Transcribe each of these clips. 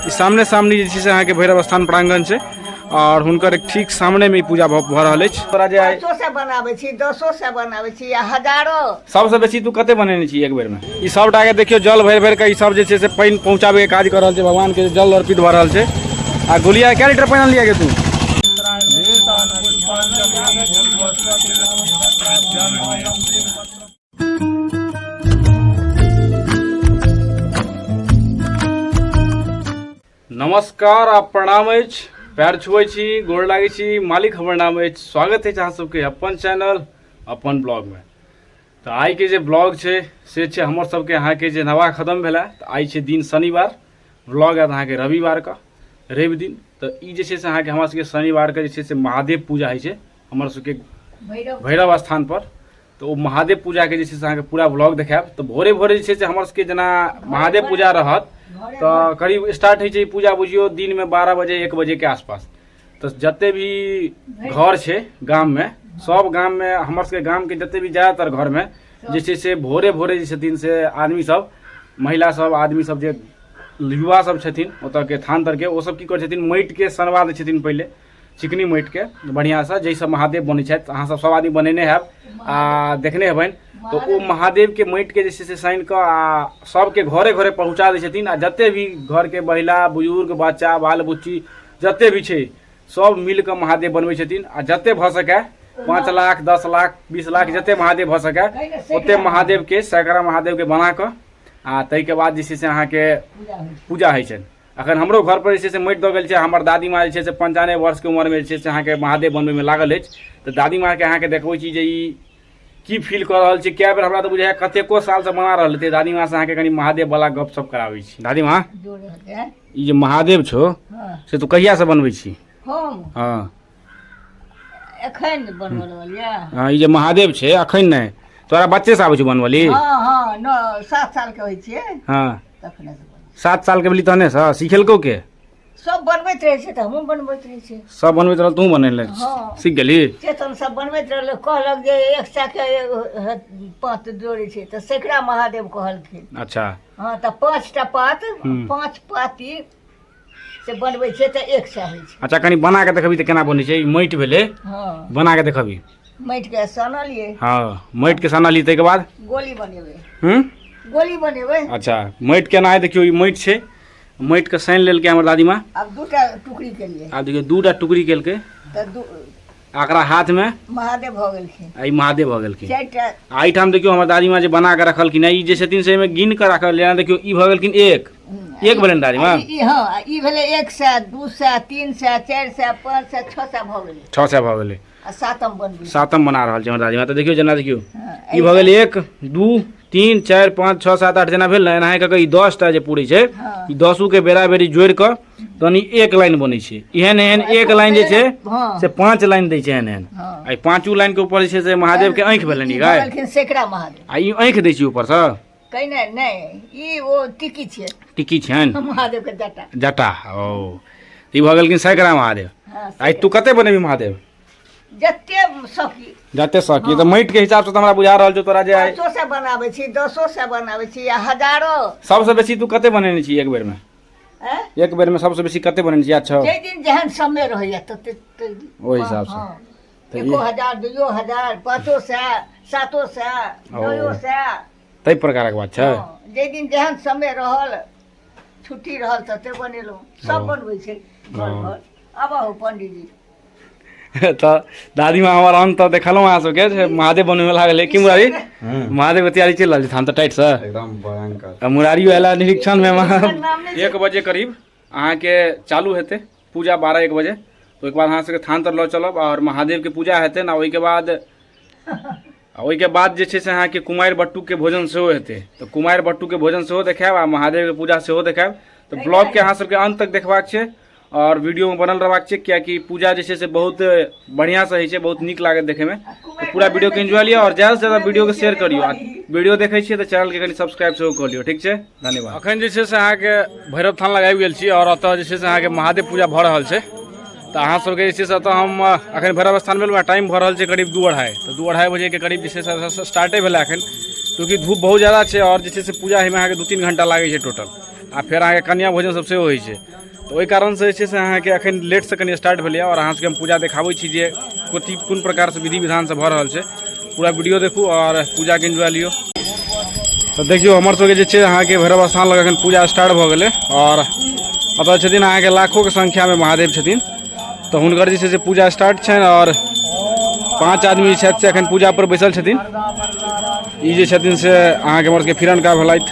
ई सामने सामने जे छै से अहाँके भैरव स्थान प्रांगण छै आओर हुनकर ठीक सामनेमे ई पूजा भऽ रहल अछि। तोरा जे आइ 500 बनाबै छी, 1000 बनाबै छी आ हजारो। सबसँ बेसी तू कते बनेने छी एक बेरमे? ई सबटा के देखियौ जल भरि भरि कऽ ई सब जे छै से पानि पहुँचाबैके काज कऽ रहल छै, भगवानके जल अर्पित भऽ रहल छै। आ गुलिया कए लीटर पानि अनलियै गे तू? नमस्कार आ प्रणाम अछि, पैर छुबै छी, गोर लागै छी, मालिक हमर नाम अछि। स्वागत अछि अहाँ सबके अपन चैनल अपन ब्लॉगमे। तऽ आइके जे ब्लॉग छै से छै हमर सबके अहाँके जे नवाह खत्म भेला, तऽ आइ छै दिन शनिवार, ब्लॉग आयत अहाँके रविवारके, रवि दिन। तऽ ई जे छै से अहाँके हमरा सबके शनिवारके जे छै से महादेव पूजा होइ छै हमर सबके भैरव स्थान पर। तऽ ओ महादेव पूजाके जे छै से अहाँके पूरा ब्लॉग देखायब। तऽ भोरे भोरे जे छै से हमर सबके जेना महादेव पूजा रहत तऽ करीब स्टार्ट होइ छै ई पूजा बुझियौ दिनमे 12 बजे 1 बजेके आसपास। तऽ जते भी घर छै गाममे, सब गाममे हमर सबके गामके जते भी ज्यादातर घरमे जे छै से भोरे भोरे जे छथिन से आदमी सब, महिला सब, आदमी सब, जे युवा सब छथिन ओतऽके थान तरके, ओ सब की करै छथिन माटिके सनवा दै छथिन पहिले, चिकनी माटिके बढ़िआँसँ, जाहिसँ महादेव बनै छथि। अहाँ सब सब आदमी बनेने हैब आ देखने हेबनि। तऽ ओ महादेवके माटिके जे छै से सानि कऽ आ सबके घरे घरे पहुँचा दै छथिन। आ जते भी घरके महिला, बुजुर्ग, बच्चा, बाल बुच्ची जते भी छै सब मिल कऽ महादेव बनबै छथिन। आ जते भऽ सकै 5 लाख, 10 लाख, 20 लाख जते महादेव भऽ सकै ओते महादेवके, सैकड़ा महादेवके बना कऽ आ ताहिके बाद जे छै से अहाँके पूजा होइ छनि। अखन हमरो घर पर जे छै से माटि दऽ गेल छै। हमर दादी माँ जे छै से 95 वर्षके उमरमे जे छै से अहाँके महादेव बनबैमे लागल अछि। तऽ दादी माँके अहाँके देखबै छी जे ई की फील कऽ रहल छै। कए बेर हमरा तऽ बुझाइए कतेको सालसँ बना रहल हेतै। दादी माँसँ अहाँके कनि महादेववला गपशप कराबै छी। दादी माँ, ई जे महादेव छौ से तू कहियासँ बनबै छी? हँ, एखन बनबऽ लगलियै। हँ, ई जे महादेव छै अखन नहि, तोरा बच्चेसँ आबै छौ बनबली? हँ हँ, 9-7 सालके होइ छियै। हँ, तखने। 7 सालके भेली तहनेसँ सिखेलकौ के? सब बनबैत रहै छै तऽ हमहूँ बनबैत रहै छियै। सब बनबैत रहल, तू बनेले हँ। सीख गेली? चेतन सब बनबैत रहल, कहलक जे 1 सए के पात जोड़ै छै तऽ सैकड़ा महादेव कहलखिन। अच्छा। हँ, तऽ 5टा पात, 5 पाती से बनबै छै तऽ 1 सए होइ छै। अच्छा, कनि बना कऽ देखबी तऽ केना बनै छै? ई माटि भेलै। हँ, बना कऽ देखबी। माटिके सनलियै। हँ, माटिके सनलियै, ताहिके बाद गोली बनेबै। हूँ, गोली बनेबै। अच्छा, माटि केना है देखियौ, ई माटि छै, माटिके सानि लेलकै हमर दादीमाँ। आब 2टा टुकड़ी केलियै। आब देखियौ 2टा टुकड़ी केलकै तऽ दू एकरा हाथमे महादेव भऽ गेलखिन। आ ई महादेव भऽ गेलखिन। 4टा। आ एहिठाम देखियौ हमर दादीमाँ जे बना कऽ रखलखिन हँ, ई जे छथिन से एहिमे गिन कऽ राखल। जेना देखियौ ई भऽ गेलखिन 1, 1 भेलनि दादीमाँ? ई हँ, ई भेलै 1 सए, 2 सए, 3 सए, 4 सए, 5 सए, 6 सए भऽ गेलै। 6 सए भऽ गेलै। आ सातम बनबै, सातम बना रहल छै हमर दादीमाँ। तऽ देखियौ जेना देखियौ ई भऽ गेल 1 2 3 4 5 6 7 8 जेना भेल ने, एनाहे कऽ कऽ ई 10टा जे पुरै छै, ई 10के बेरा बेरी जोड़ि कऽ तहन ई 1 लाइन बनै छै। एहन एहन 1 लाइन जे छै से 5 लाइन दै छै एहन एहन। आ ई 5 लाइनके ऊपर जे छै से महादेवके आँखि भेलनि ई गाय। सैकड़ा महादेव। आ ई आँखि दै छै ऊपरसँ। कहिने नहि, ई ओ टिकी छियै। टिकी छियनि महादेवके जटा। जटा, ओ ई भऽ गेलखिन सैकड़ा महादेव। आइ तू कते बनेबी महादेव? जते सकी। जते सकी। तऽ माटिके हिसाबसँ तऽ हमरा बुझा रहल छौ तोरा जे आइ 500 सए बनाबै छी, 10 सए बनाबै छी आ हजारो। सबसँ बेसी तू कते बनेने छी एक बेरमे? एक बेरमे सबसँ बेसी कते बनेने छी? अच्छा, जाहि दिन जेहन समय रहैया तते ओहि हिसाबसँ। 1 हजार, 2 हजार, 500, 700, 900, ताहि प्रकारक बात छै। जाहि दिन जेहन समय रहल, छुट्टी रहल तते बनेलहुँ। सब बनबै छै घर घर। आबह पंडीजी। तऽ दादीमाँ हमर हम तऽ देखलहुँ अहाँ सबके जे महादेव बनबै लागल की मुरारी? महादेव के तैयारी चलि रहल छै थान तऽ टाइटसँ एकदम भयंकर। आ मुरारियो आयला निरीक्षणमे। 1 बजे करीब अहाँके चालू हेतै पूजा, 12-1 बजे। तऽ ओहिके बाद अहाँ सबके थान तर लऽ चलब आओर महादेवके पूजा हेतै ने। ओहिके बाद जे छै से अहाँके कुमारि बट्टूके भोजन सेहो हेतै। तऽ कुमारि बट्टूके भोजन सेहो देखायब आ महादेवके पूजा सेहो देखायब। तऽ ब्लॉगके अहाँ सबके अन्त तक देखबाक छै आओर वीडियोमे बनल रहबाक छै, कियाकि पूजा जे छै से बहुत बढ़िआँसँ होइ छै, बहुत नीक लागत देखैमे। तऽ पूरा वीडियोके एन्जॉय लिअ आओर ज्यादासँ ज्यादा वीडियोके शेयर करियौ। आ वीडियो देखै छियै तऽ चैनलके कनि सब्सक्राइब सेहो कऽ लियौ। ठीक छै, धन्यवाद। अखन जे छै से अहाँके भैरव थान लग आबि गेल छी आओर एतऽ जे छै से अहाँके महादेव पूजा भऽ रहल छै। तऽ अहाँ सबके जे छै से एतऽ हम अखन भैरव स्थान भेल, टाइम भऽ रहल छै करीब 2:30। तऽ 2:30 बजेके करीब जे छै से स्टार्टे भेलै अखन, चूँकि धूप बहुत ज्यादा छै आओर जे छै से पूजा होइमे अहाँके 2-3 घंटा लागै छै टोटल। आ फेर अहाँके कन्या भोजन सब सेहो होइ छै। तऽ ओहि कारणसँ जे छै से अहाँके एखन लेटसँ कनि स्टार्ट भेलैए। आओर अहाँ सबके हम पूजा देखाबै छी जे कथी कोन प्रकारसँ विधि विधानसँ भऽ रहल छै। पूरा वीडियो देखू आओर पूजाके एन्जॉय लियौ। तऽ देखियौ हमर सबके जे छै अहाँके भैरव स्थान लग एखन पूजा स्टार्ट भऽ गेलै। आओर एतऽ छथिन अहाँके लाखोके संख्यामे महादेव छथिन, तऽ हुनकर जे छै से पूजा स्टार्ट छनि। आओर 5 आदमी छथि से एखन पूजा पर बैसल छथिन। ई जे छथिन से अहाँके हमर सबके फिरनका भेलथि,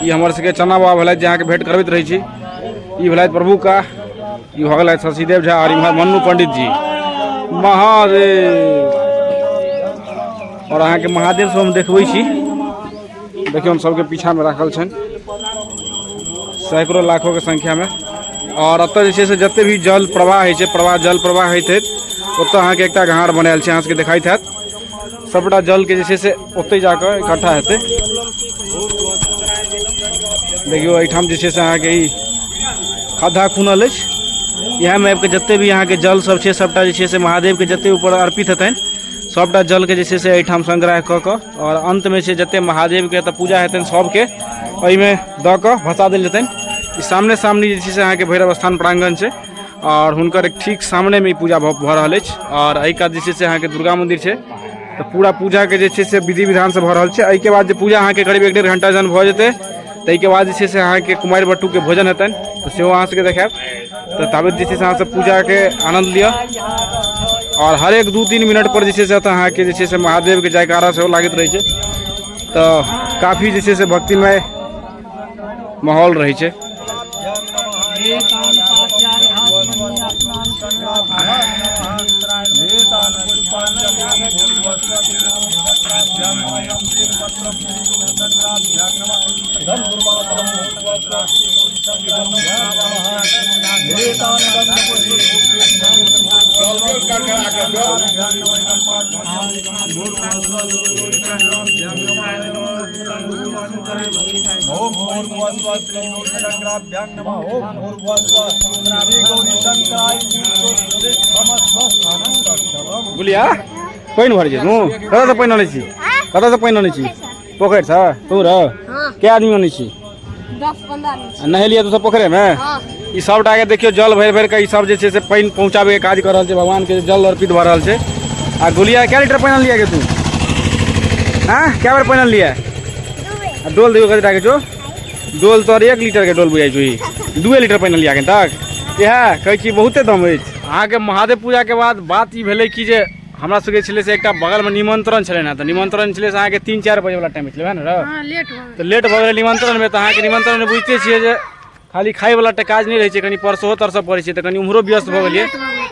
ई हमर सबके चना बाबा भेलथि जे अहाँके भेंट करबैत रहै छी, ई भेलथि प्रभु का, ई भऽ गेलथि शशिदेव झा, आओर इम्हर मन्नू पंडित जी महादेव। आओर अहाँके महादेव सब हम देखबै छी। देखियौ हम सबके पीछामे राखल छनि सैकड़ों लाखों के संख्यामे। आओर एतऽ जे छै से जते भी जल प्रवाह होइ छै, प्रवाह जल प्रवाह होइत होइत ओतऽ अहाँके एकटा घाट बनायल छै, अहाँ सबके देखाइत हैत। सबटा जलके जे छै से ओतहि जाकऽ इकट्ठा हेतै। देखियौ एहिठाम जे छै से अहाँके ई खद्धा खुनल अछि। इएहमे आबिकऽ जते भी अहाँके जल सब छै सबटा जे छै से महादेवके जते ऊपर अर्पित हेतनि सबटा जलके जे छै से एहिठाम संग्रह कऽ कऽ आओर अन्तमे छै जते महादेवके एतऽ पूजा हेतनि सबके एहिमे दऽ कऽ भसा देल जेतनि। ई सामने सामने जे छै से अहाँके भैरव स्थान प्रांगण छै आओर हुनकर ठीक सामनेमे ई पूजा भऽ रहल अछि। आओर एहि कात जे छै से अहाँके दुर्गा मन्दिर छै। तऽ पूरा पूजाके जे छै से विधि विधानसँ भऽ रहल छै। एहिके बाद जे पूजा अहाँके करीब 1-1.5 घंटा जहन भऽ जेतै ताहिके बाद जे छै से अहाँके कुमारि बटुकके भोजन हेतनि, तऽ सेहो अहाँ सबके देखायब। तऽ ताबत जे छै से अहाँ सब पूजाके आनन्द लिअ। आओर हरेक 2-3 मिनट पर जे छै से एतऽ अहाँके जे छै से महादेवके जयकारा सेहो लागैत रहै छै। तऽ काफी जे छै से भक्तिमय माहौल रहै छै। गुलिया पानि भरै छी तू? कतऽसँ पानि अनै छी? कतऽसँ पानि अनै छी? पोखरिसँ? तू रह के आदमी अनै छी? 10-15 आदमी। आ नहेलियै तू सब पोखरिमे? ई सबटा के देखियौ जल भरि भरि के ई सब जे छै से पानि पहुँचाबैके काज कऽ रहल छै, भगवानके जल अर्पित भऽ रहल छै। आ गुलिया कै लीटर पानि अनलियै गे तू? हँ कै बेर पानि अनलियै? आ डोल दियौ कते टाके छौ? डोल तोहर 1 लीटर के डोल बुझाइ छौ। ई 2 लीटर पानि अनलियै एखन तक? इएह कहै छी बहुते दम अछि। अहाँके महादेव पूजाके बाद बात ई भेलै कि जे हमरा सबके छलै से एकटा बगलमे निमंत्रण छलै ने, तऽ निमंत्रण छलै से अहाँके 3-4 बजे वाला टाइम छलै, वएह ने रौ? लेट भऽ गेलै। तऽ लेट भऽ गेलै निमंत्रणमे। तऽ अहाँके निमंत्रणमे बुझिते छियै जे खाली खाइवला टा काज नहि रहै छै, कनि परसहो तरसऽ पड़ै छै, तऽ कनि उम्हरो व्यस्त भऽ गेलियै।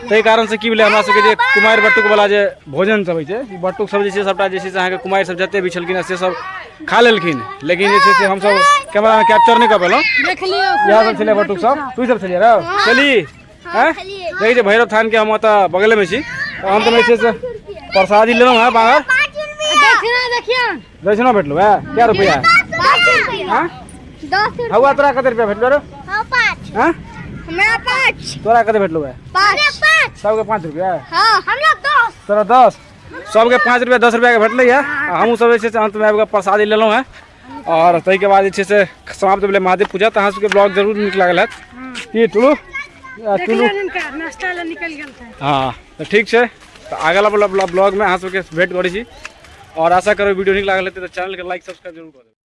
ताहि कारणसँ की भेलै हमरा सबके जे कुमारि बटुकवला जे भोजन सब होइ छै, ई बटुक सब जे छै सबटा जे छै से अहाँके कुमारि सब जते भी छलखिन हँ से सब खा लेलखिन, लेकिन जे छै से हमसब कैमरामे कैप्चर नहि कऽ पेलहुँ। इएह सब छलै बटुक सब। तू सब छलियै रौ? चली हैं? देखै छियै भैरव थानके हम ओतऽ बगलेमे छी। तऽ अन्तमे जे छै से प्रसादी लेलहुँ हँ बाहर। दक्षिणा भेटलौ है? कै रुपैआ? हाँ? हौआ तोरा कते रुपैआ भेटलौ रे? हाँ? तोरा कते भेटलौ है? सबके 5 रुपैआ? तोरा 10? सबके 5 रुपैआ 10 रुपैआके भेटलै है। आ हमहूँ सब जे छै से अन्तमे आबि कऽ प्रसादी लेलहुँ हँ। आओर ताहिके बाद जे छै से समाप्त भेलै महादेव पूजा। तऽ अहाँ सबके ब्लॉग जरूर नीक लागल हैत। की टुलू? टुलू हँ तऽ ठीक छै। तऽ अगला ब्लॉगमे अहाँ सबके भेंट करै छी। आओर आशा करबै वीडियो नीक लागल हेतै तऽ चैनलके लाइक सब्सक्राइब जरूर कऽ देबै।